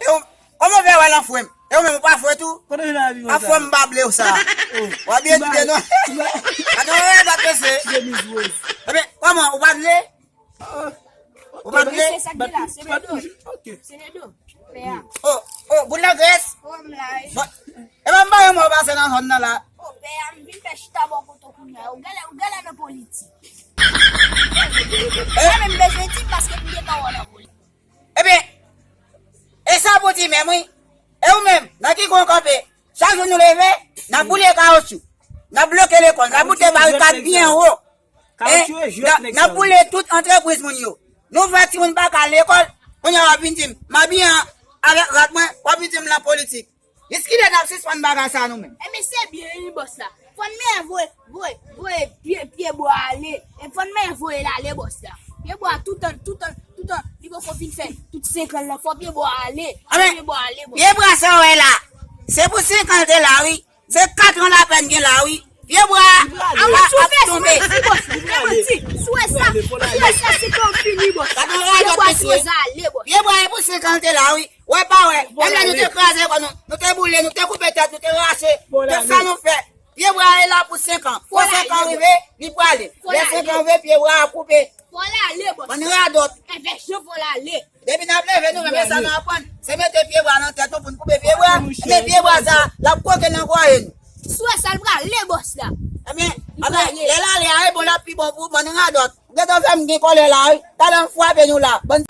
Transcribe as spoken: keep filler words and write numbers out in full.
E ou, kòman w fè wè l an fwe m? E ou menm, ou pa fwe tou? Kote w vin avyon sa? An fwe m pa ble w sa. W abiye tou de nwa. Gade yon regard mesye. Ebyen, kòman, ou pa ble? Ou pa ble? Se sa k gen la, se le do. Se le do. Pè a. Oh, oh, boul nan grès. Oh, m la, wi. Bon, e pa m pa yon mò pase nan zòn nan la. Oh, pè a, m vin fè chita bò kote w kounye a. Ou genlè, ou genlè nan politik. Mwen menm bezwen di m paske m gentan wè w nan politik. Ebyen, e sa pou di menm, wi. E ou menm, nan ki kwen w kanpe? Chak jou nou leve, n ap boule kawotchou. N ap bloke lekòl, n ap boute barikad byen wo. Kawotchou e jwèt nèg sa yo. N ap boule tout antrepriz moun yo. Nou fè timoun pa ka al lekòl, kounye a w ap vin di m, m abiye avèk rad mwen, w ap vin di m nan politik. Jiskilè n ap sispann bagay sa nou menm? Ebyen, se byen wi, bòs la. Fò n men voye, voye, voye pye, pye bwa ale. E fò n men voye l ale, bòs la. Pye bwa toutan, toutan, toutan, li poko fin fè tout senk an lan, fò pye bwa ale. Fò pye bwa ale, bòs. Pye bwa sa w wè la, se pou senk an l te la, wi. Se kat an lapèn gen la, wi. Pye bwa a ap tonbe. Ou fè sa, bòs. Ou fè manti. Si w wè sa, si w wè sa, se ke w fini, bòs. Pye bwa sipoze ale, bòs. Pye bwa e pou senk an l te la, wi. Wè pa wè. Menm lè nou te kraze kò nou, nou te boule, nou te koupe tèt, nou te rache. Tout sa nou fè. Pye bwa e la pou senk an. Fò senk an rive, li prale. Lè senk an rive, pye bwa a koupe. Fò l ale, bòs. Bann radòt. Envèsyon, fò l ale. Depi n ap leve nou menm, e sa nou aprann. Se mete pye bwa nan tèt nou pou n koupe pye bwa. Ebyen, pye bwa sa, l ap koke nan kwaye nou. Si w wè sa, l prale, bòs la. Ebyen, lè l ale a, e bon, l ap pi bon pou bann radòt. Ou gentan fè m gen kòlè la, wi. Talè m frape nou la. Bann